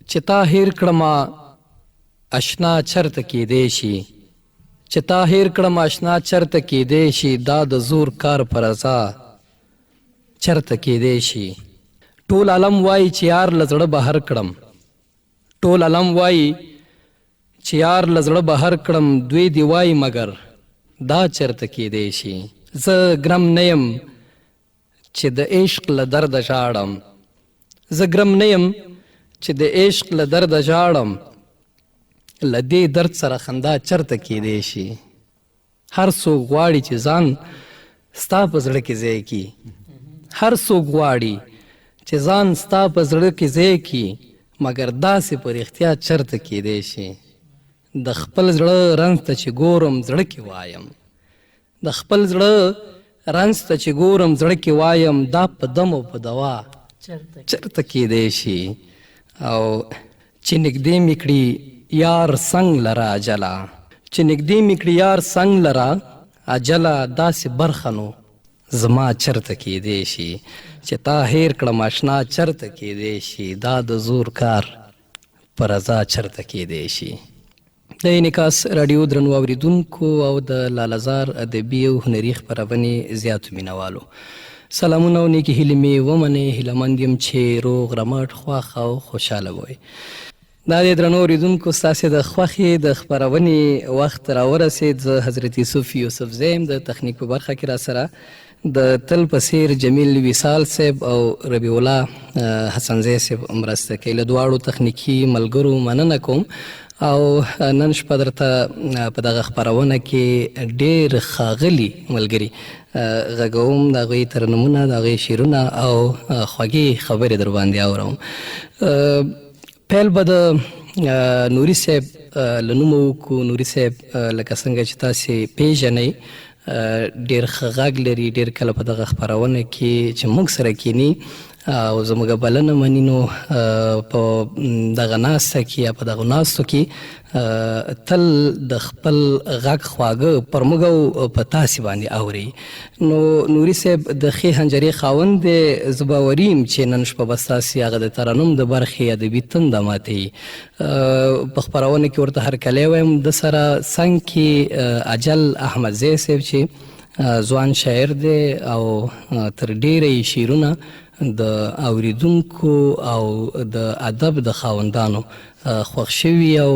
چې تا هیر کړمه اشنا چرته کیدی شي، چې تا هیر کړم اشنا چرته کیدی شي، دا د زور کار په رضا چرته کیدی شي. ټول عالم وایي چې یار له زړه بهر کړم، ټول عالم وایي چې یار له زړه بهر کړم، دوی دې وایي مګر دا چرته کیدی شي. زه ګرم نه یم چې د عشق له درده ژاړم، زه ګرم نه یم چې د عشق له درده ژاړم، له دې درد سره خندا چرته کیدی شي. هر څوک غواړي چې ځان ستا په زړه کې ځای کړي، هر څوک غواړي چې ځان ستا په زړه کې ځای کړي، مګر داسې په رښتیا چرته کیدی شي. د خپل زړه رنځ ته چې ګورم زړه کې وایم، د خپل زړه رنځ ته چې ګورم زړه کې وایم، دا په دم او په دوا چرته کیدی شي. او چې نږدې مې کړي یار څنګ لره اجله، چې نږدې مې کړي یار څنګ لره اجله، داسې برخه نو زما چرته کیدی شي. چې تا هیر کړم اشنا چرته کیدی شي، دا د زور کار په رضا چرته کیدی شي. د انعکاس راډیو درنو اوریدونکو او د لالهزار ادبي او هنري خپرونې زیاتو مینوالو سلامونه او نیکې هیلې مې ومنئ. هیله مند یم چې روغ رمټ، خوښ او خوشحاله وئ. دا د درنو اوریدونکو ستاسې د خوښې د خپرونې وخت راورسېد. زه حضرت یوسف یوسفزی یم، د تخنیک په برخه کې راسره د تل په څېر جمیل وصال صاحب او ربیع الله حسنزی صاحب مرسته کوي. له دواړو تخنیکي ملګرو مننه کوم. او نن شپه درته په دغه خپرونه کې ډېر ښاغلي ملګري غږوم، د هغوی ترنمونه، د هغوی شعرونه او خوږې خبرې در باندې اورم. پیل به د نوري صاحب له نومه وکړو. نوري صاحب لکه څنګه چې تاسې پیژنئ ډېر ښه غږ لري، ډېر کله په دغه خپرونه کې چې موږ سره کینی او زموږ بلنه مني، نو په دغه ناسته کې یا په دغه ناستو کې تل د خپل غږ خواږه پر موږ او په تاسې باندې اوري. نو نوري صاحب د ښې حنجرې خاوند دی، زه باوري یم چې نن شپه به ستاسې هغه د ترنم د برخې ادبي تنده ماتوي. په خپرونه کې ورته هرکلی وایم. د سره څنګ کې اجل احمدزی صاحب چې ځوان شاعر دی او تر ډېره یې شعرونه د اوریدونکو او د ادب د خاوندانو خوښ شوي، او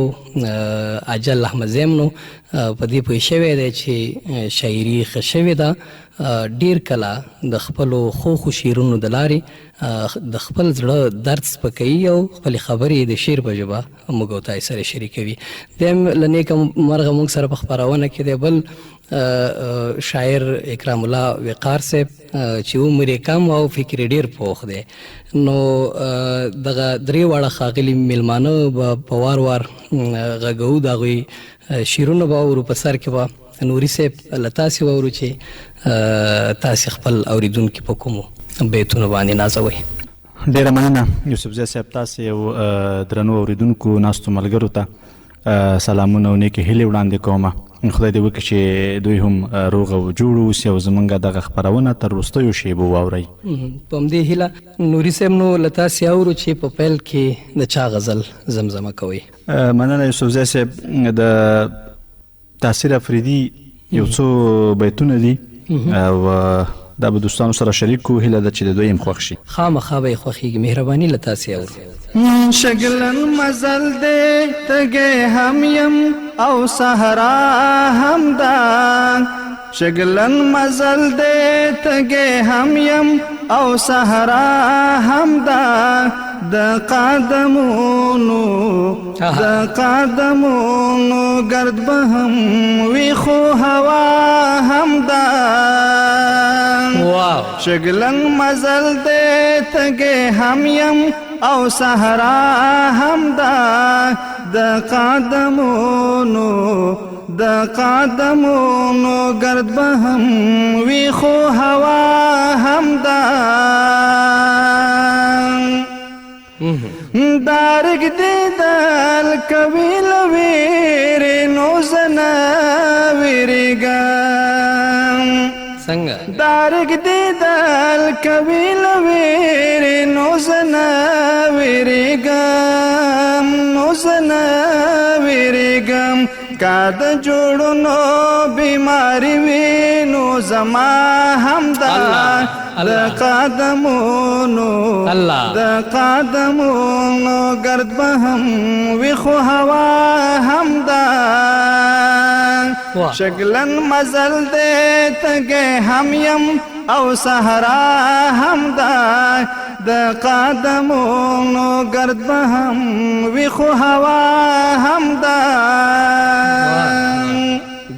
اجل احمدزی هم نو په دې پوه شوی دی چې شاعري ښه شوې ده. ډېر کله د خپلو ښو ښو شعرونو د لارې د خپل زړه درد سپکوي او خپلې خبرې د شعر په ژبه موږ او تاسې سره شریکوي. دی هم له نیکه مرغه موږ سره په خپرونه کې دی. بل شاعر اکرام الله وقار صاحب چې عمر یې کم او فکر یې ډېر پوخ دی. نو دغه درې واړه ښاغلي میلمانه به په وار وار غږوو، د هغوی شعرونه به اورو. په سر کې به نوري صاحب له تاسې واورو چې تاسې خپل اوریدونکي په کومو بیتونو باندې نازوئ. ډېره مننه یوسفزی صاحب، تاسې او درنو اوریدونکو ناستو ملګرو ته سلامونه او نیکې هیلې وړاندې کوم. خدای دې وکړي چې دوی هم روغ او جوړ اوسي او زمونږ دغه خپرونه تر وروستیو شیبو واورئ. په همدې هیله نوري صاحب نو له تاسې اورو چې په پیل کې د چا غزل زمزمه کوئ. مننه یوسفزی صاحب، د تاثیر افریدي یو څو بیتونه دي او دا به دوستانو سره شریک کو، هیله ده چې د دوی هم خوښ شي. خامخا به یې خوښېږي. مهرباني له تاسې اورو. شګلن مزل دی تږی هم یم او صحرا هم ده، شګلن مزل دی تږی هم یم او صحرا هم ده، د قدمونو د قدمونو ګرد به هم وي خو هوا هم ده. شګلن مزل دی تږی هم یم او صحرا هم ده، د قدمونو د قدمونو ګرد به هم وي خو هوا هم ده. دارګ دې دل کوي له ویرې نو زه نه وېرېږم. څنګه؟ دارګ دیدل کوي له ویرې، نو زه نه ویرېږم، نو زه نه ویرېږم. که د جوړونو بیماری وي، نو زما هم ده د قدمونو، د قدمونو ګرد به هم وي، خو هوا هم ده. شګلن مزل دی، تږی هم یم او صحرا هم ده. د قدمونو ګرد به هم وي، خو هوا هم ده.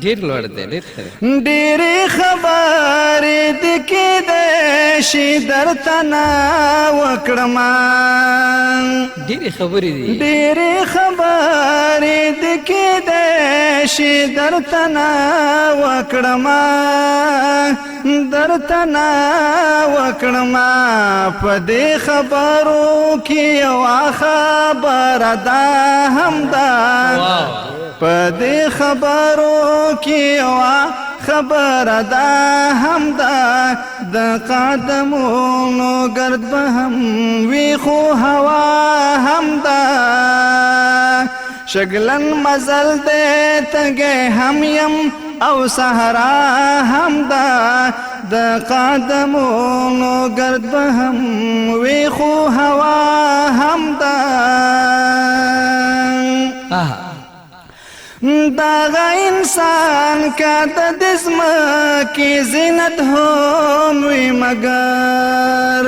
ډیر لوړ دی، ډیر ښه دی. ډېرې خبرې دي کېدای شي درته نه وکړمه. ډېرې خبرې دي، ډېرې خبرې دي کېدای شي درته نه وکړمه، درته نه وکړمه. په دې خبرو کې یوه خبره ده هم ده، په دې خبرو کې یوه خبره ده هم ده. د قدمونو ګرد به هم وي، خو هوا هم ده. شګلن مزل دی، تږی هم یم او صحرا هم ده. د قدمونو ګرد به هم وي، خو هوا هم ده. دغه انسان که د دې ځمکې زینت هم وي، مګر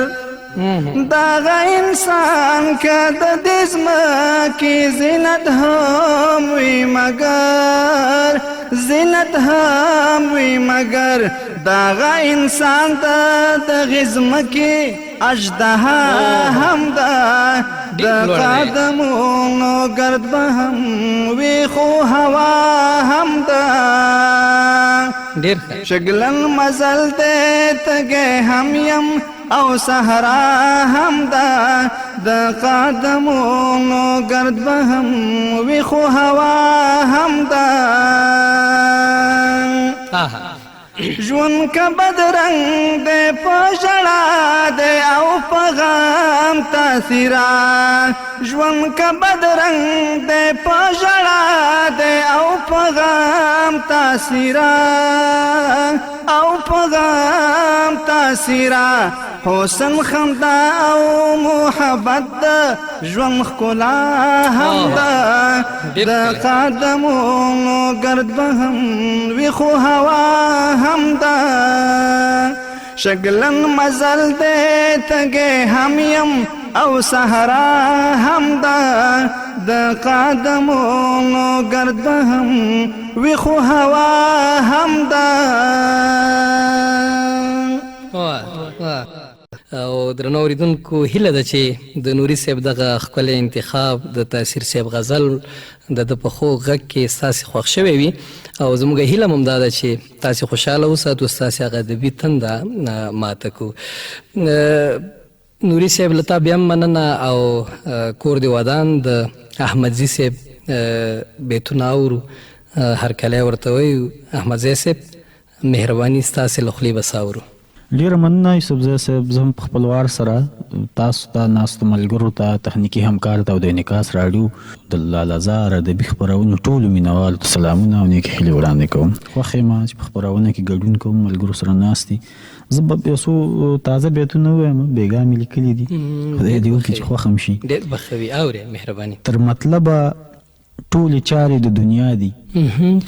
دغه انسان که د دې ځمکې زینت هم وي، مګر زینت هم وي، مګر دغه انسان د دغې ځمکې اژدها هم ده. د قدمونو ګرد به هم وي، خو هوا هم ده. ډیر ښه. شګلن مزل دی، تږی هم یم او صحرا هم ده. د قدمونو ګرد به هم وي، خو هوا هم ده. ژوند که بدرنګ دی، په ژړا دی او په غم تاثیرا. ژوند که بدرنګ دی، په ژړا دی او په غم تاثیرا، او په غم تاثیرا. حسن خندا او محبت د ژوند ښکلا هم ده. د قدمونو ګرد به هم وي، خو هوا هم ده. شګلن مزل دی، تږی هم یم او صحرا هم ده. د قدمونو ګرد به هم وي، خو هوا هم ده. او درنو اورېدونکو، هیله ده چې د نوري صاحب دغه ښکلی انتخاب د تاثیر صاحب غزل د ده په خوږ غږ کې ستاسې خوښ شوی وي، او زموږ هیله هم دا ده چې تاسې خوشحاله وساتو، ستاسې هغه ادبي تنده ماته کړو. نوري صاحب، له تا بیا هم مننه او کور دې ودان. د احمدزي صاحب بیتونه اورو، هرکلی ورته وایو. احمدزی صاحب، مهرباني، ستاسې له خولې به څه اورو؟ ډیره مننه یوسفزی صاحب. زه هم په خپل وار سره تاسو ته، ناستو ملګرو ته، تخنیکي همکار ته او د انعکاس راډیو د لالهزار ادبي خپرونو ټولو مینهوالو ته سلامونه او نیکې هیلې وړاندې کوم. خوښ یم چې په خپرونه کې ګډون کوم، ملګرو سره ناست دي. زه به یو څو تازه بیتونه ووایم، بېګا مې لیکلي دي، خدای دې وکړي چې خوښ شي. ډېر به ښه وي، اورې، مهرباني. تر مطلبه ټولې چارې د دنیا دي.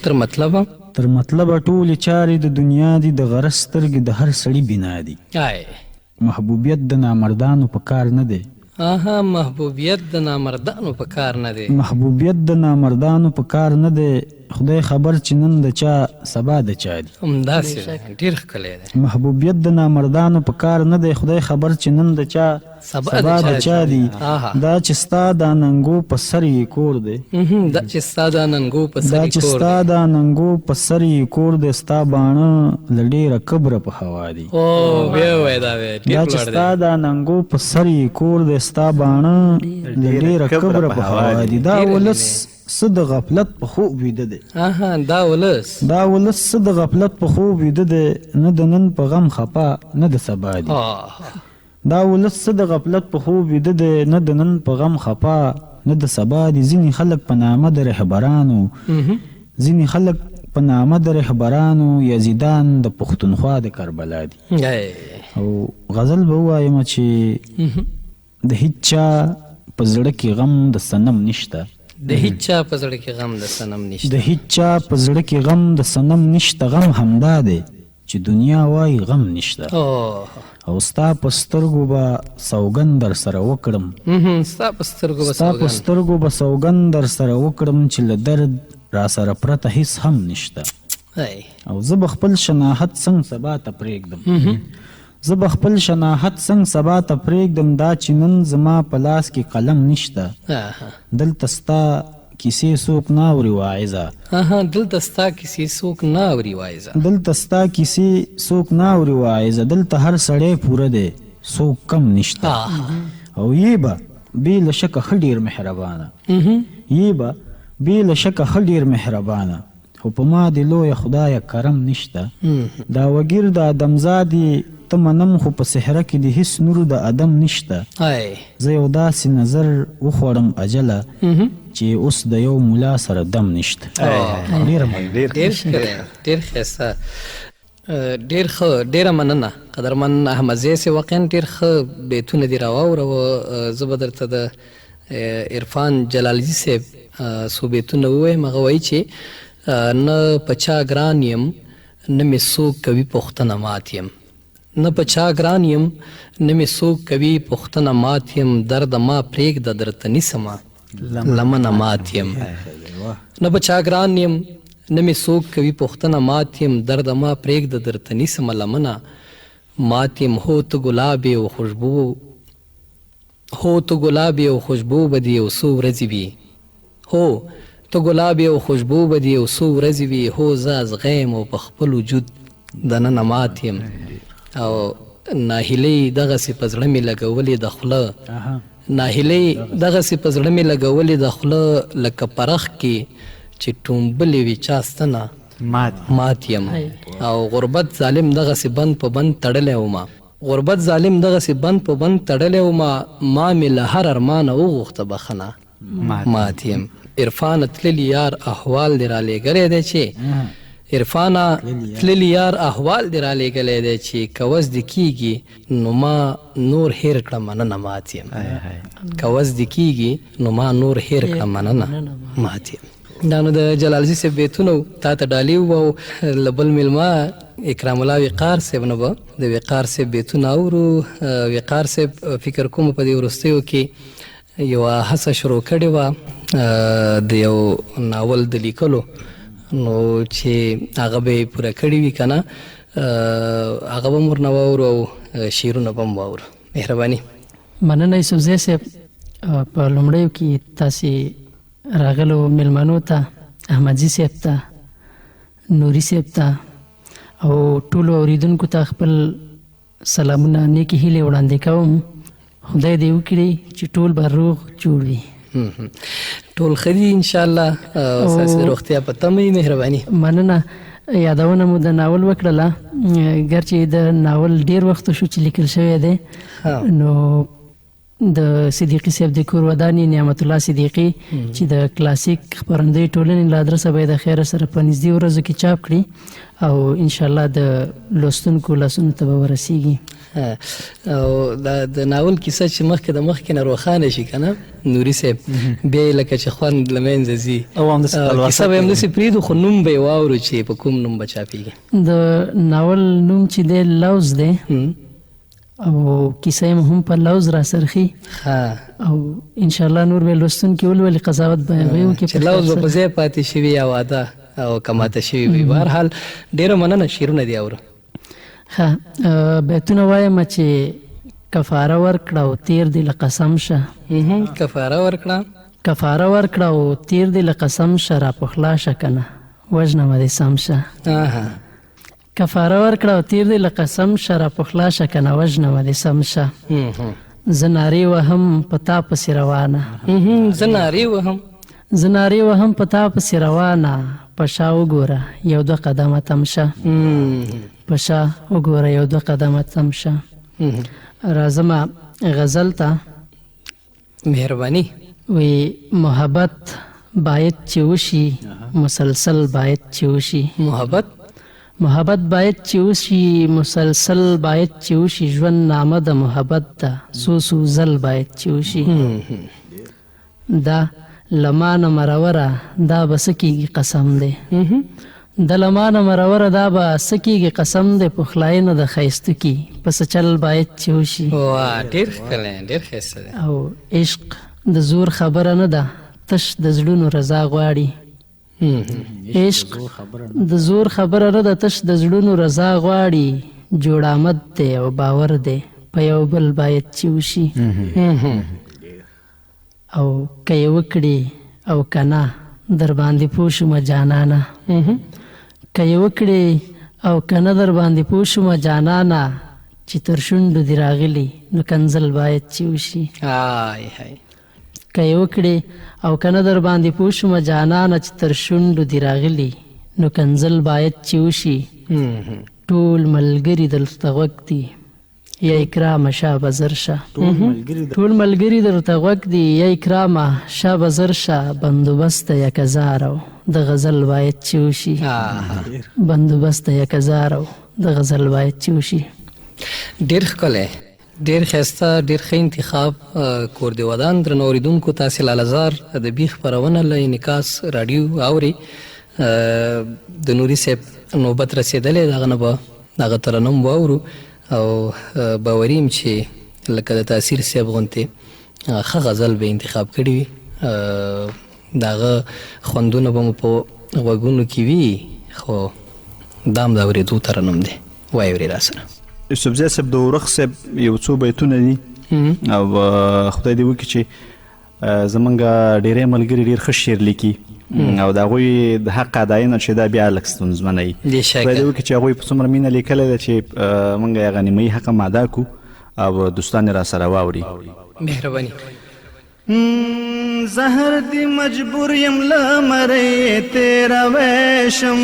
تر مطلبه، تر مطلبه ټولې چارې د دنیا دي، د غرض سترګې د هر سړي بنا دي. محبوبیت د نامردانو په کار نه دی. اها، محبوبیت د نامردانو په کار نه دی. محبوبیت د نامردانو په کار نه دی، خدای خبر چې نن د چا سبا د چا دي. همداسې ده، ډېر ښکلی دی. محبوبیت د نامردانو په کار نه دی، خدای خبر چې نن د چا سبا د چا دي. دا چې ستا د ننګو په سر یې کور دی. دا چې ستا د ننګو په سر دا چې ستا د ننګو په سر یې کور دی، ستا باڼه له ډېره کبره په هوا دي. او بیا وایه دا، دا چې ستا د ننګو په سر یې کور دی، ستا باڼه له ډېره کبره په هوا دي. دا ولس څه د غفلت په خوب ویده دی. دا ولس، دا ولس څه د غفلت په خوب ویده دی، نه د نن په غم خپه نه د سبا دی. دا ولس څه د غفلت په خوب ویده دی، نه د نن په غم خپه نه د سبا دی. ځینې خلک په نامه د رهبرانو، ځینې خلک په نامه د رهبرانو یزیدان د پښتونخوا د کربلا دي. او غزل به ووایم چې د هیچا په زړه کې غم د صنم نشته، د هیچا په زړه کې غم د صنم نشته، د هیچا په زړه کې غم د صنم نشته، غم همدا دی چې دنیا وایي غم نشته. او ستا په سترګو به سوګند در سره وکړم، ستا په سترګو به، ستا په سترګو به سوګند در سره وکړم چې له درد را سره پرته هیڅ هم نشته. او زه به خپل شناخت څنګه سبا ته پرېږدم، زه به خپل شناخت څنګه سبا ته پرېږدم، دا چې نن زما په لاس کې قلم نشته. دلته ستا کیسې څوک نه اوري واعظه، دلته ستا کیسې څوک نه اوري واعظه، دلته ستا کیسې څوک نه اوري واعظه، دلته هر سړی پوره دی څوک کم نشته. او یې به بې له شکه ښه ډېر مهربانه، یې به بې له شکه ښه ډېر مهربانه، خو په ما دې لویه خدایه کرم نشته. دا وګیر د ادمزاد یې ته منم، خو په څهره کې دې هیڅ نور د ادم نشته. زه یو داسې نظر وخوړم اجله چې اوس د یو ملا سره دم نشته. ډېره مننه، ډېر ډېر ښایسته، ډېر ښه، ډېره مننه قدرمن احمدزی صاحب، واقعا ډېر ښه بیتونه دې راواوروه. زه به درته د عرفان جلالزي صاحب څو بیتونه ووایم. هغه وایي چې نه په چا ګران یم، نه مې څوک کوي پوښتنه مات یم، نه په چا ګران یم، نه مې څوک کوي پوښتنه مات یم، درد ما پرېږده درته نیسمه لمنه مات یم. نه په چا ګران یم، نه مې څوک کوي پوښتنه مات یم، درد ما پرېږده درته نیسمه لمنه مات یم. هو ته ګلاب یې او خوشبو، هو ته ګلاب یې او خوشبو به دې یو څو ورځې وي، هو ته ګلاب یې او خوشبو به دې یو څو ورځې وي، هو زه ازغی یم او په خپل وجود دننه مات یم. او ناهیلۍ دغسې په زړه مې لګولې د خوله، ناهیلۍ دغسې په زړه مې لګولې د خوله، لکه پرخ کې چې ټومبلې وي چا ستنه مات یم. او غربت ظالم دغسې بند په بند تړلی ومه، غربت ظالم دغسې بند په بند تړلی ومه، ما مې له هر ارمانه وغوښته بخښنه مات یم. عرفانه تللي یار احوال دې رالیږلی دی چې، عرفانه تللي یار احوال دې رالیږلی دی چې، که وس دې کیږي نو ما نور هېر کړه مننه مات یم، که وس دې کیږي نو ما نور هېر کړه مننه مات یم. دا نو د جلالزي صاحب بیتونه تا ته ډالۍ وو. او له بل مېلمه اکرام الله وقار صاحب نه به د وقار صاحب بیتونه اورو. وقار صاحب فکر کوم په دې وروستیو کې یوه هڅه شروع کړې وه د یو ناول د لیکلو، نو چې هغه به یې پوره کړې وي که نه هغه به هم ورنه واورو او شعرونه به هم واورو. مهرباني. مننه یوسفزی صاحب. په لومړیو کې تاسې راغلو مېلمنو ته، احمدزي صاحب ته، نوري صاحب ته او ټولو اورېدونکو ته خپل سلامونه، نیکې هیلې وړاندې کوم. خدای دې وکړي چې ټول به روغ جوړ وي. ټول ښه دي انشاءالله، ستاسې د روغتیا په تمه یې. مهرباني. مننه. یادونه مو د ناول وکړله، ګرچې د ناول ډېر وخت شو چې لیکل شوی دی، نو د صدیقي صاحب د کور ودانې نعمت الله صدیقي چې د کلاسیک خپرندوی ټولنې له ادرسه به یې د خیره سره په نږدې ورځو کې چاپ کړي او انشاءالله د لوستونکو لاسونو ته به ورسیږي. او دا د ناول کیسه چې مخکې د مخکې نه روښانه شي که نه نوري صاحب، بیا یې لکه چې خوند له منځه ځي. کیسه به یې همداسې پرېږدو، خو نوم به یې واورو چې په کوم نوم به چاپېږي. د ناول نوم چې دی لوز دی، او کیسه یې هم په لوز راڅرخي، او انشاءالله نور به لوستونکي ولولي، قضاوت به هغوی وکړي. چې لوز به په ځای پاتې شوي یا واده او که ماته شوي وي. بهرحال ډېره مننه، شعرونه دې اورو. ښه، بیتونه وایم چې کفاره ورکړه او تیر دې له قسم شه. کفاره ورکړه، کفاره ورکړه او تیر دې له قسم شه، را پخلا شه که نه وژنمه دې سم شه. کفاره ورکړه او تیر دې له قسم شه، را پخلا شه که نه وژنمه دې سم شه. زه نارې وهم په تا پسې روانه، زه نارې وهم، زه نارې وهم په تا پسې روانه، په شا وګوره یو دوه قدمه تم شه، په شا وګوره یو دوه قدمه تم شه. راځمه غزل ته. مهرباني. وی محبت باید چې وشي، مسلسل باید چې وشي. محبت باید چې وشي، مسلسل باید چې وشي. ژوند نامه د محبت ده، څو څو ځل باید چې وشي. دا له ما نه مروره دا به څه کېږي قسم دی، د له ما نه مروره دا به څه کېږي قسم دی، پخلاینه د ښایستوکي په څه چل باید چې وشي. واه، ډېر ښکلی، ډېر ښایسته دی. او عشق د زور خبره نه ده، تش د زړونو رضا غواړي. عشق د زور خبره نه ده، تش د زړونو رضا غواړي. جوړ آمد دی او باور دی په یو بل باید چې وشي. او که یې وکړي او که نه در باندې پوه شومه جانانه، که یې وکړي او که نه در باندې پوه شومه جانانه، چې تر شونډو دې راغلي نو کنځل باید چې وشي. که یې وکړي او که نه در باندې پوه شومه جانانه، چې تر شونډو دې راغلي نو کنځل باید چې وشي. ټول ملګري درته غوږ دي یا اکرامه شابه زر شه، ټول ملګري درته غوږ دي یا اکرامه شابه زر شه. بندوبست یکه زار او د غزل باید چې وشي، بندوبست یکه زار او د غزل باید چې وشي. ډېر ښکلی، ډېر ښایسته، ډېر ښه انتخاب. کور دې ودان. درنو اورېدونکو، تاسې لالهزار ادبي خپرونه له انعکاس راډیو اورئ. د نوري صاحب نوبت رسېدلی، دغه نه به دغه ترنم واورو او باوري یم چې لکه د تاثیر صاحب غوندې ښه غزل به انتخاب کړي وي. د هغه خوندونه به مو په غوږونو کې وي، خو دا هم د اورېدو ترنم دی، وایوري راسره. یوسفزی صاحب، د اورښ صاحب یو څو بیتونه دي او خدای دې وکړي چې زمونږ ډېری ملګري ډېر ښه شعر لیکي او د هغوی د حق اداینه چې دا بیا لږ ستونزمنه وي. خدای دې وکړي چې هغوی په څومره مینه لیکلې ده چې موږ یې هغه نیمایي حق هم ادا کړو او دوستان یې راسره واوري. مهرباني. زهر دې مجبور یم له مرۍ تېروی شم،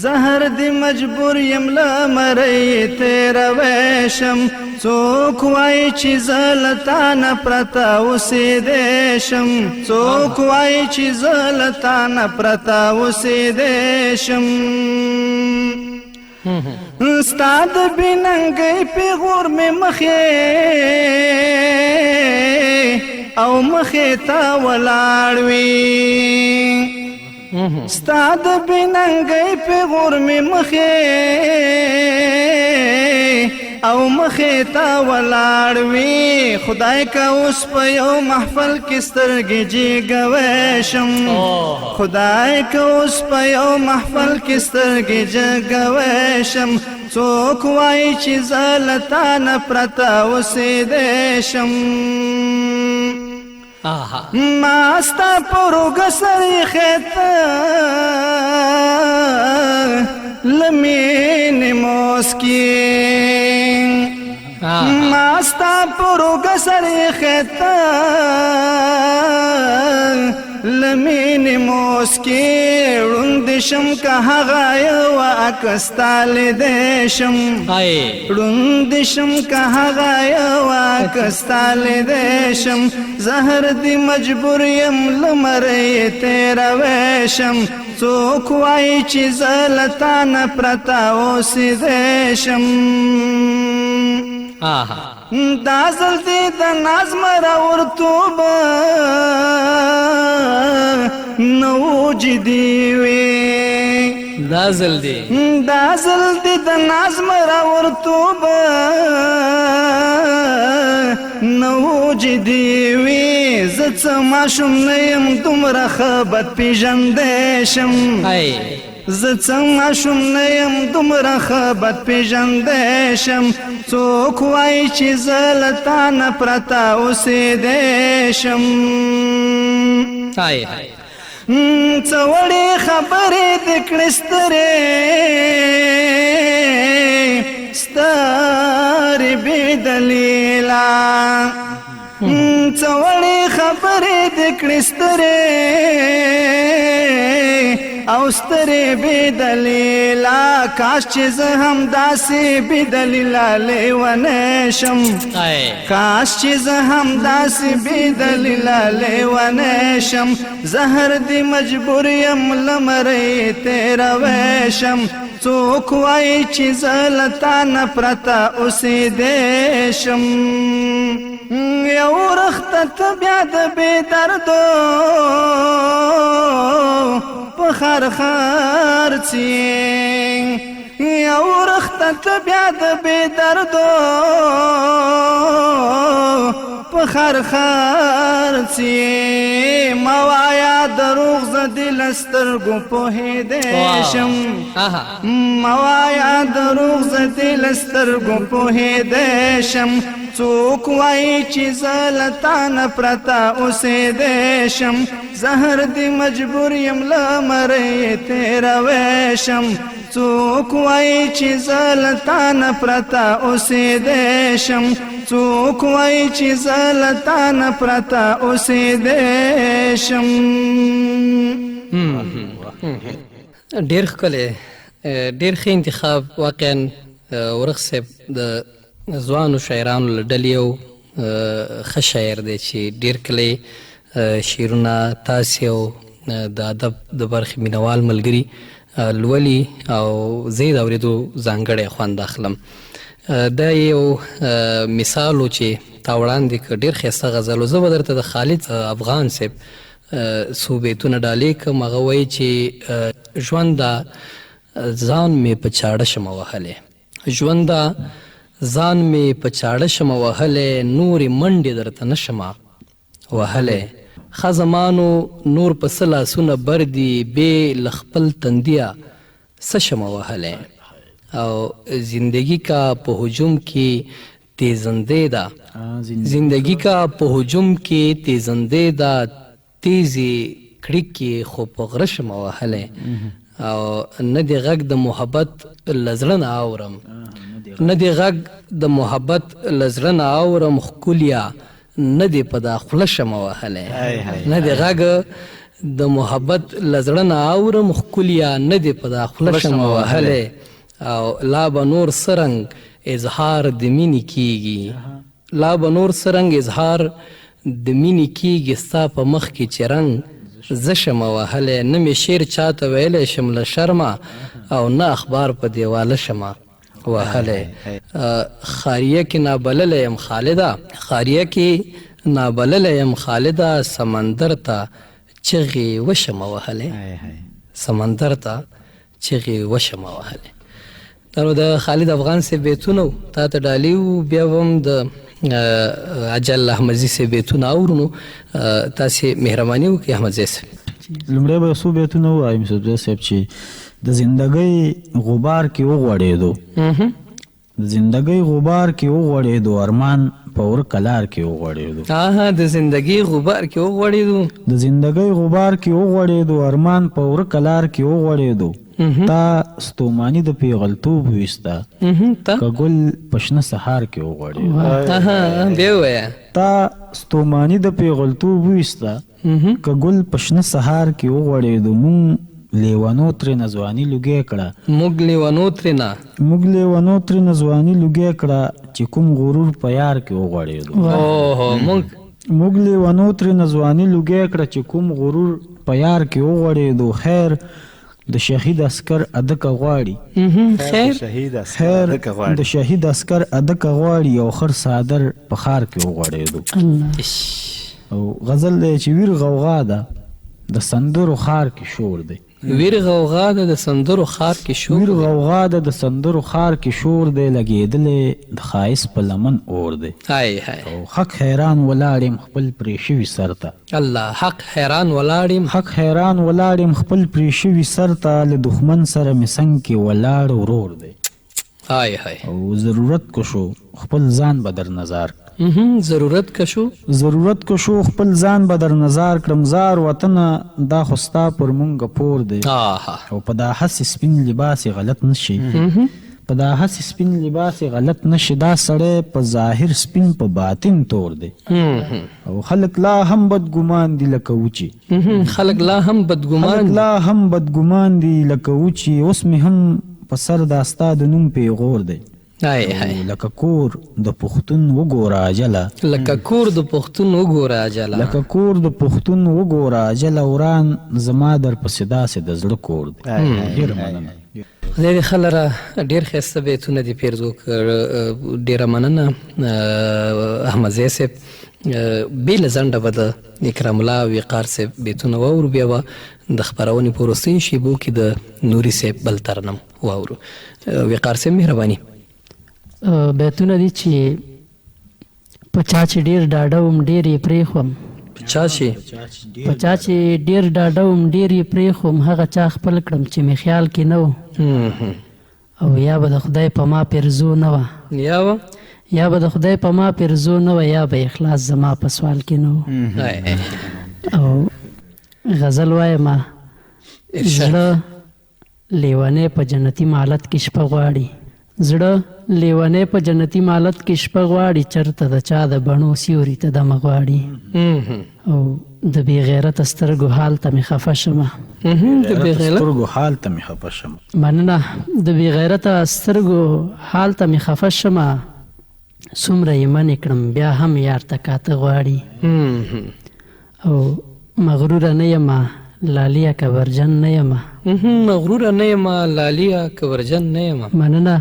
زهر دې مجبور یم له مرۍ تېروی شم. څوک وایي چې زه له تا نه پرته اوسېدی شم، څوک وایي چې زه له تا نه پرته اوسېدی شم. ستا د بېننګۍ پېغور مې مخې او مخې ته ولاړ وي، ستا د بېننګۍ پېغور مې مخې او مخې ته ولاړ وي. خدای که اوس په یو محفل کې سترګې جګوی شم، خدای که اوس په یو محفل کې سترګې جګوی شم. څوک وایي چې زه له تا نه پرته اوسېدی شم. ما ستا پر اوږه سر ایښی ته له مینې موسکې، ما ستا پر اوږه سر ایښی ته له مینې موسکې. ړوند شم که هغه یوه عکس تا لیدی شم، ړوند شم که هغه یوه عکس تا لیدی شم. زهر دې مجبور یم له مرۍ تېروی شم. څوک وایي چې زه له تا نه پرته اوسېدی شم. دا ځل دې د ناز مرورتوب نه و جدي وي، دا ځل دې، دا ځل دې د ناز مرورتوب نه و جدي وي. زه څه ماشوم نه یم دومره ښه بد پېژندی شم، زه څه ماشوم نه یم دومره ښه بد پېژندی شم. څوک وایي چې زه له تا نه پرته اوسېدی شم. څه وړې خبرې دې کړې سترې سترې بې دلیله، څه وړې خبرې دې کړې سترې او سترې بې دلیله، کاش چې زه هم داسې بې دلیله لیونی شم، کاش چې زه هم داسې بې دلیله لیونی شم. زهر دې مجبور یم له مرۍ تېروی شم، څوک وایي چې زه له تا نه پرته اوسېدی شم. یو رخته ته بیا د بې دردو په خر خرڅي، یو رخته ته بیا د بې دردو په خر خرڅي. مه وایه دروغ زه دې له سترګو پوهېدی شم، مه وایه دروغ زه دې له سترګو پوهېدی شم. څوک وایي چې زه له تا نه پرته اوسېدی شم، زهر دې مجبور یم له مرۍ تېروی شم. څوک وایي چې زه له تا نه پرته اوسېدی شم، څوک وایي چې زه له تا نه پرته اوسېدی شم. ډېر ښکلی، ډېر ښه انتخاب واقعا. ورخ صاحب د ځوانو شاعرانو له ډلې یو ښه شاعر دی چې ډېر کله شعرونه تاسې او د ادب د برخې مینوال ملګري لولي او زه یې د اورېدو ځانګړی خوند اخلم. دا یو مثال و چې تا وړاندې کړ، ډېر ښایسته غزل و. زه به درته د خالد افغان صاحب څو بیتونه ډالۍ کړم. هغه وایي چې ژونده ځان مې په چاړه شمه وهلی، ژونده ځان مې په چاړه شمه وهلی، نورې منډې درته نه شمه وهلی. ښه زمانو نور په څه لاسونه بر دي، بې له خپل تندیه څه شمه وهلی. او زندگی کا په هجوم کې تیزندې ده، زندگی کا په هجوم کې تیزندې ده، تیزې کړیکې خو په غره شمه وهلی. او نه دې غږ د محبت له زړه نه اورم، نه دې غږ د محبت له زړه نه اورم، ښکلیه نه دې په دا خوله شمه وهلی. نه دې غږ د محبت له زړه نه اورم، ښکلیه نه دې په دا خوله شمه وهلی. او لا به نور څه رنګ اظهار د مینې کیږي، لا به نور څه رنګ اظهار د مینې کیږي، ستا په مخ کې چې رنګ زه شمه وهلی. نه مې شعر چاته ویلی شم له شرمه، او نه اخبار په دیواله شمه وهلی. ښاریه کې نابللی یم خالده، ښاریه کې نابللی یم خالده، سمندر ته چغې وشمه وهلی، سمندر ته چغې وشمه وهلی. دا نو د خالد افغان صاحب بیتونه وو، تا ته ډالۍ وو. بیا به هم د اجل احمدزي صاحب بیتونه اورو، نو تاسې مهرباني وکړئ احمدزی صاحب. لومړی به څو بیتونه ووایم یوسفزی صاحب چې د زندګۍ غبار کې وغوړېدو، د زندګۍ غبار کې وغوړېدو، ارمان په ورکه لار کې وغوړېدو. د زندګۍ غبار کې وغوړېدو، د زندګۍ غبار کې وغوړېدو، ارمان په ورکه لار کې وغوړېدو. تا ستوماني د پیغلتوب ویسته، که ګل په شنه سهار کې وغوړېدو. بیا ووایه. تا ستوماني د پیغلتوب ویسته، که ګل په شنه سهار کې وغوړېدو. مونږ لیونو ترېنه ځواني لوګی کړه، موږ لیونو ترېنه، موږ لیونو ترېنه ځواني لوګی کړه، چې کوم غرور په یار کې وغوړېدو. موږ لیونو ترېنه ځواني لوګی کړه، چې کوم غرور په یار کې وغوړېدو. خیر د شهید عسکر ادکه غواړي، خیر د شهید عسکر ادکه غواړي، او خر څادر په ښار کې وغوړېدو. او غزل دی چې ویر غوغا ده د سندرو ښار کې شور دی، ویر غوغا ده د سندرو ښار کې شور، ویر غوغا ده د سندرو ښار کې شور دی، لګېدلی د ښایست په لمن اور دی. او حق حیران ولاړ یم خپل پرې شوي سر ته، الله حق حیران ولاړ یم، حق حیران ولاړ یم خپل پرې شوي سر ته، له دښمن سره مې څنګ کې ولاړ ورور دی. او ضرورت که شو خپل ځان به در نظار، ضرورت که شو، ضرورت که شو خپل ځان به در نظار کړم، زار وطنه دا خو ستا پر مونږ پور دی. او په دا هسې سپین لباس یې غلط نه شي، په دا هسې سپین لباس یې غلط نه شي، دا سړی په ظاهر سپین په باطن تور دی، او خلک لا هم بدګمان دي لکه وچې، خلک لا هم بدګمان، خلک لا هم بدګمان دي لکه وچې، اوس مې هم په سر دا ستا د نوم پیغور دی. لکه کور د پښتون وګوره عجله، لکه کور د پښتون وګوره عجله، لکه کور د پښتون وګوره عجله، وران زما در پسې داسې د زړه کور دی. ډېره مننه. خدای دې ښه لره، ډېر ښایسته بیتونه دې پیرزو کړ، ډېره مننه احمدزی صاحب. بې له ځنډه به د اکرام الله وقار صاحب بیتونه واورو، بیا به د خپرونې په وروستیو شېبو کې د نوري صاحب بل ترنم واورو. وقار صاحب مهرباني. بیتونه دي چې په چا چې ډېر ډاډه وم ډېر یې پرېښوم، په چا چې، په چا چې ډېر ډاډه وم ډېر یې پرېښوم، هغه چا خپل کړم چې مې خیال کې نه و، او یا به د خدای په ما پیرزو نه وه، یا به د خدای په ما پیرزو نه وه، یا به اخلاص زما په سوال کې نه و. او غزل وایم، زړه لیونی په جنتي مالت کې شپه غواړي، زړه لیونی په جنتي مالت کې شپه غواړي، چرته د چا د بڼو سیوري ته دمه غواړي، او د بې غیرته سترګو حال ته مې خفه شمه، د بې سترګو حال ته مې خفه شمه. مننه. د بې غیرته سترګو حال ته مې خفه شمه، څومره یې منې کړم بیا هم یار ته کاته غواړي، او مغروره نه یمه لالیه کبرجن نه یمه، مغروره نه یمه لالیه کبرجن نه یمه. مننه.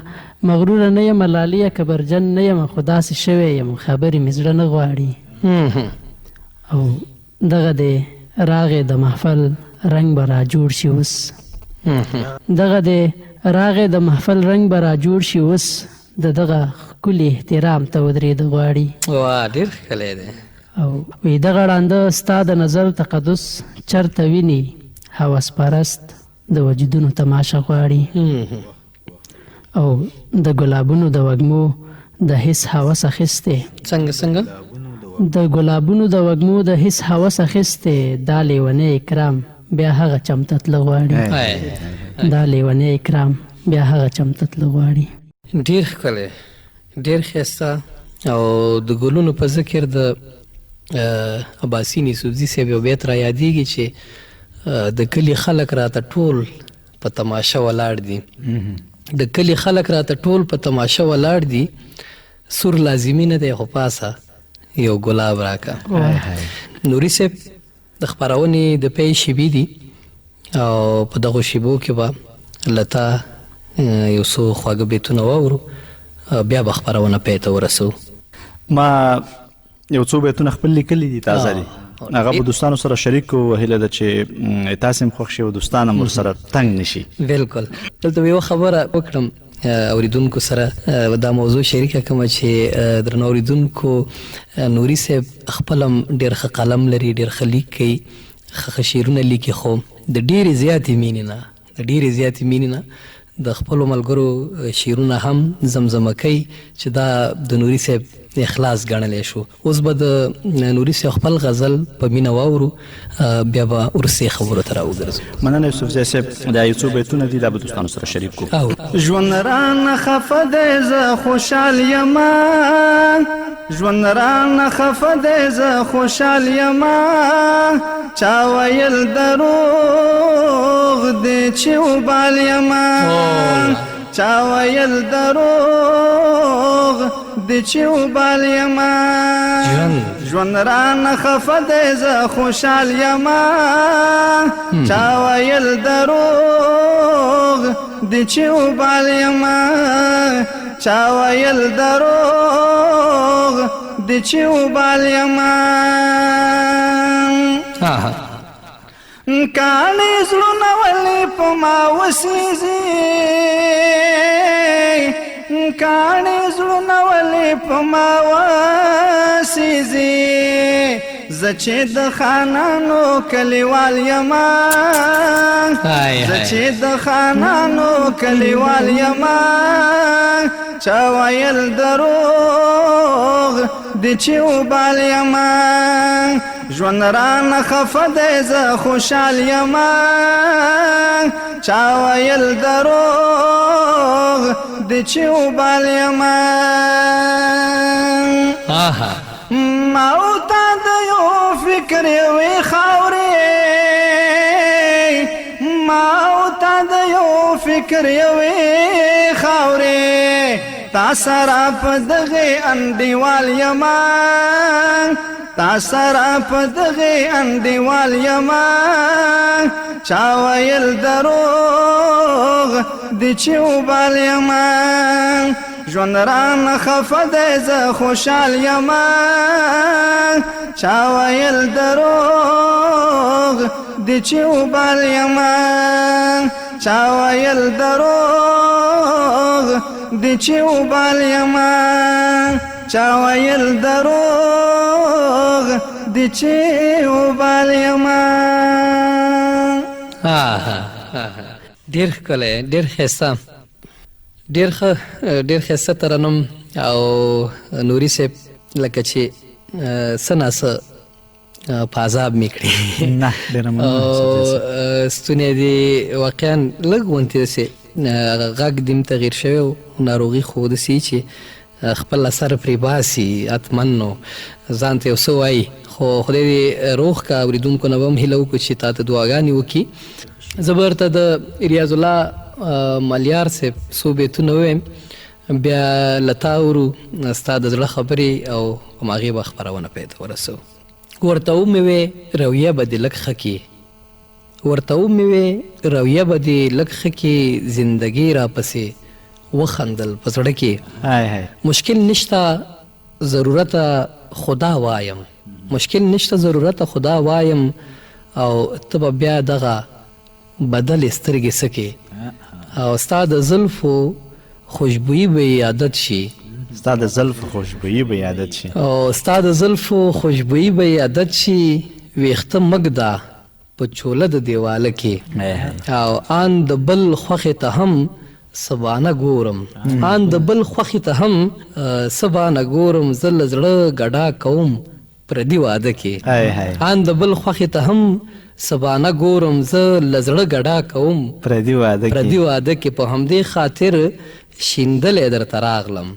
مغروره نه یمه لالیه کبرجن نه یمه، خو داسې شوی یم خبرې مې زړه نه غواړي، او دغه دی راغی د محفل رنګ به را جوړ شي اوس، دغه دی راغی د محفل رنګ به را جوړ شي اوس، د دغه ښکلي احترام ته ودرېده غواړي. واه ډېر ښکلی دی. او وی دغه ړانده ستا د نظر تقدس چرته ویني، هوس پرست د وجودونو تماشه غواړي، او د ګلابونو د وږمو د حس هوس اخیستی، څنګه څنګه د ګلابونو د وږمو د حس هوس اخیستی، دا لیونی اکرام بیا هغه چمته تله غواړي، دا لیونی اکرام بیا هغه چمته تله غواړي. ډېر ښکلی، ډېر ښایسته. او د ګلونو په ذکر د اباسین یوسفزي صاحب یو بیت را یادېږي چې د کلي خلک راته ټول په تماشه ولاړ دي، د کلي خلک راته ټول په تماشه ولاړ دي، سور لازمي نه دی خو پاسه یو ګلاب راکه. نوري صاحب د خپرونې د پی شیبې دي، او په دغو شیبو کې به له تا یو څو خواږه بیتونه واورو، بیا به خپرونه پای ته ورسوو. ما یو څو بیتونه خپل لیکلي دي، تازه دي، هغه به دوستانو سره شریک کوو. هیله ده چې تاسې هم خوښ شئ او دوستان هم ورسره تنګ نه شي. بالکل. دلته به یوه خبره وکړم اوریدونکو سره، دا موضوع شریکه کړم چې درنو اوریدونکو، نوري صاحب خپل هم ډېر ښه قلم لري، ډېر ښه لیک کوي، ښه ښه شعرونه لیکي، خو د ډېرې زیاتې مینې نه، د ډېرې زیاتې مینې نه د خپلو ملګرو شعرونه هم زمزمه کوي، چې دا د نوري صاحب اخلاص ګڼلی شو. اوس به د نوري صاحب خپل غزل په مینه واورو، بیا به وروستۍ خبرو ته راوګرځو. مننه یوسفزی صاحب، دا یو څو بیتونه دي، دا به دوستانو سره شریک کړو. ژوند رانه خفه دی زه خوشحال یمه، ژوند رانه خفه دی زه خوشحال یمه، چا ویل دروغ دی چې وبال یمه، چا ویل دروغ دی چې وبال یمه، ژوند رانه خفه دی زه خوشحال یمه، چا ویل دروغ دی چې وبال یمه، چا ویل دروغ دی چې وبال یمه. کاڼي زړونه ولې په ما وسیځي، کاڼي زړونه ولې په ما وسیځي، زه چې د خانانو کلیوال یمه، زه چې د خانانو کلیوال یمه، چا ویل دروغ دی چې وبال یمه، ژوند رانه خفه دی زه خوشحال یم، چا ویل دروغ دي چې وبال یم. ما او تا د یو فکر یوې خاورې، ما او تا د یو فکر یوې خاورې، تا سره په دغې انډیوال یم، تا سره په دغې انډیوال یم، چا ویل دروغ دي چې وبال یم. ژوند رانه خفه دی زه خوشحال یم، چا ویل دروغ دي چې وبال یم، چا ویل دروغ دي چې وبال یم، چا ویل دروغ دي چې وبال یم. ډېر ښکلی، ډېر ښایسته، ډېر ښه، ډېر ښایسته ترنم. او نوري صاحب لکه چې څه ناڅه په عذاب مې کړي. نه، ډېره مننه. او ستونی دې واقعا لږ غونتې داسې غږ دې هم تغیر شوی و، ناروغي خو داسې چې خپل اثر پرې باسي حتما، نو ځان ته یو څه وایي، خو خدای دې روغ که. اورېدونکو نه به هم هیله وکړو چې تا ته دعاګانې وکړي. زه به ورته د ریاض الله ملیار صاحب څو بیتونه ووایم، بیا له تا اورو ستا د زړه خبرې او هماغې به خپرونه پای ته ورسوو. ورته ومې وې رویه به دې لږ ښه کړي، ورته ومې وې رویه به دې لږ ښه کړي، زندګي راپسې وخندل په زړه کې. مشکل نشته ضرورته خدا وایم، مشکل نشته ضرورته خدا وایم، او ته به بیا دغه بدلې سترګې څه، او ستا د زلفو خوشبویي به یې عادت شي، ستا د زلفو خوشبویي به یې عادت شي، او ستا د زلفو خوشبویي به یې عادت شي، ویښته مه ږده په چوله د دیواله کې، او ان د بل خوښې ته هم سبانه ګورم، ان د بل خوښې ته هم سبانه ګورم، زه له زړه ګډا کوم پردي واده کې، ان د بل خوښې ته هم سبانه ګورم، زه له زړه ګډا کوم پردي واده کې، پردي واده کې. په همدې خاطر شیندلې درته راغلم،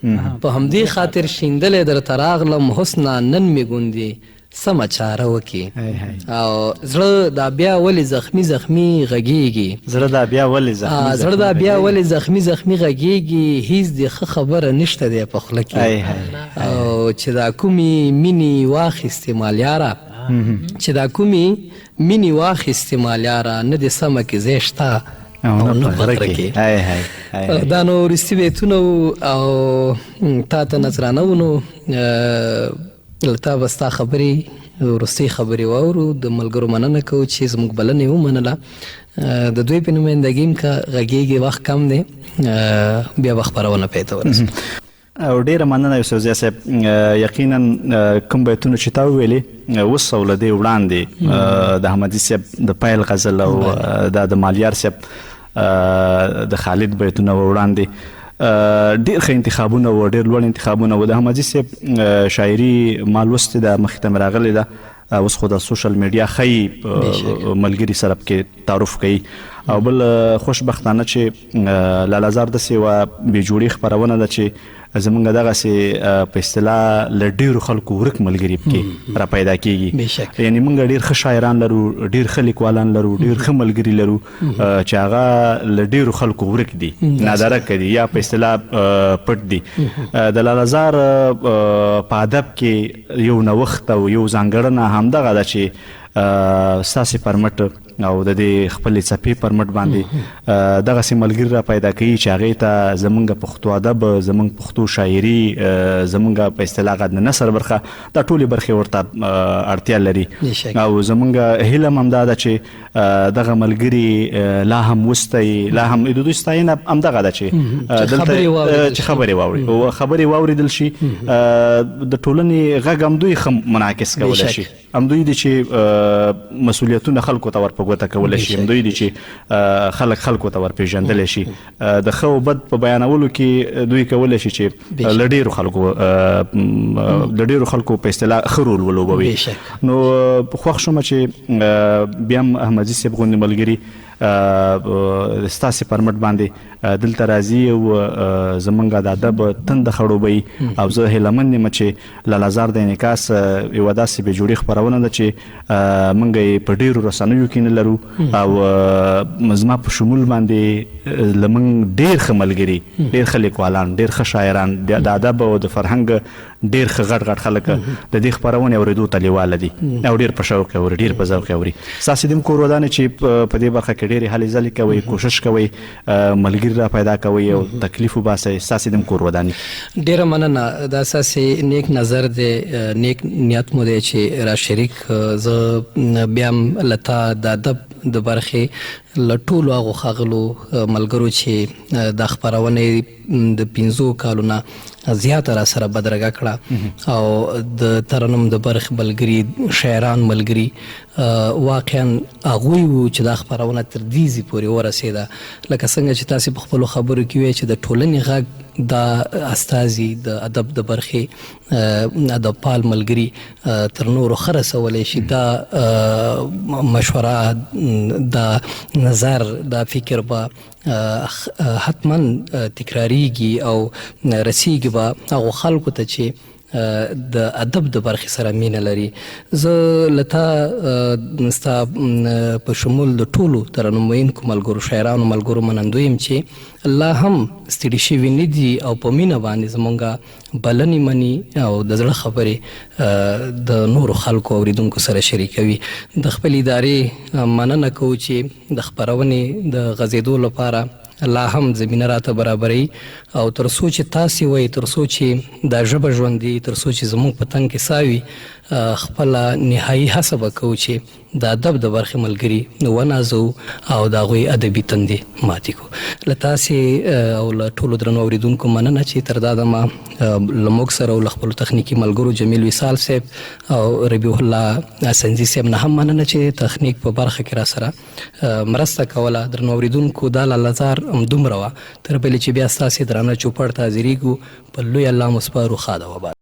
په همدې خاطر شیندلې درته راغلم، حسنا نن مې ګوندې سمه چاره وکي. او زړه دا بیا ولې زخمی زخمی غږیږي، زړه دا بیا ولې زخمی، زړه دا بیا ولې زخمی زخمی غږیږي، هیڅ دې ښه خبره نشته دی په خوله کې. او چې دا کومې مینې واخیستې مالیاره، چې دا کومې مینې واخیستې مالیاره، نه دې سمه کې ځای شته او نه په غره کې. دا نو وروستي بیتونه وو او تا ته نذرانه وو، نو له تا به ستا خبرې وروستۍ خبرې واورو. د ملګرو مننه کوو چې زموږ بلنه یې ومنله. د دوی په نمایندګي هم که غږېږي وخت کم دی، بیا به خپرونه پای ته ورسوو. او ډېره مننه یوسفزی صاحب. یقینا کوم بیتونه چې تا وویلې اوس او له دې وړاندې د احمدي صاحب د پیل غزل او دا د مالیار صاحب د خالد بیتونه وړاندې ډېر ښه انتخابونه و، ډېر لوړ انتخابونه و. د احمدي صاحب شاعري ما لوستې ده، مخې ته مې راغلې ده. اوس خو د سوشل میډیا ښيي ملګري سره پکې تعارف کوي. او بل خوشبختانه چې لالهزار داسې یوه بې جوړې خپرونه ده چې زمونږ دغسې په اصطلاح له ډېرو خلکو ورک ملګري پکې را پیدا کېږي. یعنې مونږ ډېر ښه شاعران لرو، ډېر ښه لیکوالان لرو، ډېر ښه ملګري لرو چې هغه له ډېرو خلکو ورک دي، نادرکه دي یا په اصطلاح پټ دي. د لالهزار په ادب کې یو نوښت او یو ځانګړنه همدغه ده چې ستاسې پر مټ او د دې خپلې څپې پر مټ باندې دغسې ملګري را پیدا کوي چې هغې ته زمونږ پښتو ادب، زمونږ پښتو شاعري، زمونږ په اصطلاح د نثر برخه، دا ټولې برخې ورته اړتیا لري. او زمونږ هیله هم همدا ده چې دغه ملګري لا هم وستایي، لا هم د دوی ستاینه همدغه ده چې دلته چې خبرې واوري او خبرې واورېدل شي، د ټولنې غږ هم دوی ښه منعکس کولی شي، هم دوی دي چې مسؤلیتونه خلکو ته ور په په ګوته کولی شي، همدوی دي چې خلک خلکو ته ورپېژندلی شي. د ښه او بد په بیانولو کې دوی کولی شي چې له ډېرو خلکو له ډېرو خلکو په اصطلاح ښه رول ولوبوي. نو خوښ شوم چې بیا هم احمدزي صاحب غوندې ملګري ستاسې پر مټ باندې دلته راځي او زمونږ د ادب تنده خړوبوي. او زه هیله مند یم چې لالهزار د انعکاس یوه داسې بې جوړې خپرونه ده چې مونږ یې په ډېرو رسنیو کې نه لرو، او زما په شمول باندې له مونږ ډېر ښه ملګري، ډېر ښه لیکوالان، ډېر ښه شاعران، د ادب او د فرهنګ ډېر ښه غټ غټ خلک د دې خپرونې اورېدو ته لېواله دي او ډېر په شوق یې اوري، ډېر په ذوق یې اوري. ستاسې دې هم کور ودانې چې په دې برخه کې ډېرې هلې ځلې کوئ، کوشش کوئ، ملګري را پیدا کوئ او تکلیف وباسئ، ستاسې دې هم کور ودانې. ډېره مننه، دا ستاسې نیک نظر دی، نیک نیت مو دی چې را شریک. زه بیا هم له تا د ادب د برخې له ټولو هغو ښاغلو ملګرو چې دا خپرونه یې د 5 کالو نه زیاته را سره بدرګه کړه، او د ترنم د برخې ملګري، شاعران ملګري، واقعا هغوی وو چې دا خپرونه تر دې ځای پورې ورسېده. لکه څنګه چې تاسې په خپلو خبرو کې ویل چې د ټولنې غږ دا استازي د ادب د برخې ادبپال ملګري تر نورو ښه رسولی شي. دا مشوره، دا نظر، دا فکر به حتما تکراریږي او رسیږي به هغو خلکو ته چې د ادب د برخې سره مینه لري. زه له تا ستا په شمول د ټولو ترنم ویونکو ملګرو، شاعرانو ملګرو منندوی یم چې لا هم ستړي شوي نه دي او په مینه باندې زمونږ بلنې مني او د زړه خبرې د نورو خلکو اورېدونکو سره شریکوي. د خپلې ادارې مننه کوو چې د خپرونې د غځېدو لپاره لا هم زمینه راته برابروي، او تر څو چې تاسې وئ، تر څو چې دا ژبه ژوندي، تر څو چې زموږ په تن کې ساه وي، خپله نهایي هڅه به کوو چې د ادب د برخې ملګري ونازوو او د هغوی ادبي تندې ماتې کړو. له تاسې او له ټولو درنو اورېدونکو مننه چې تر دا دمه له موږ سره او له خپلو تخنیکي ملګرو جمیل وصال صاحب او ربیع الله سنځي صاحب نه هم مننه چې تخنیک په برخه کې را سره مرسته کوله. درنو اورېدونکو، دا لالهزار همدومره وه. تر بلې چې بیا ستاسې درانه چوپړ ته حاضرېږو، په لوی الله مو سپارو. ښاده وباده.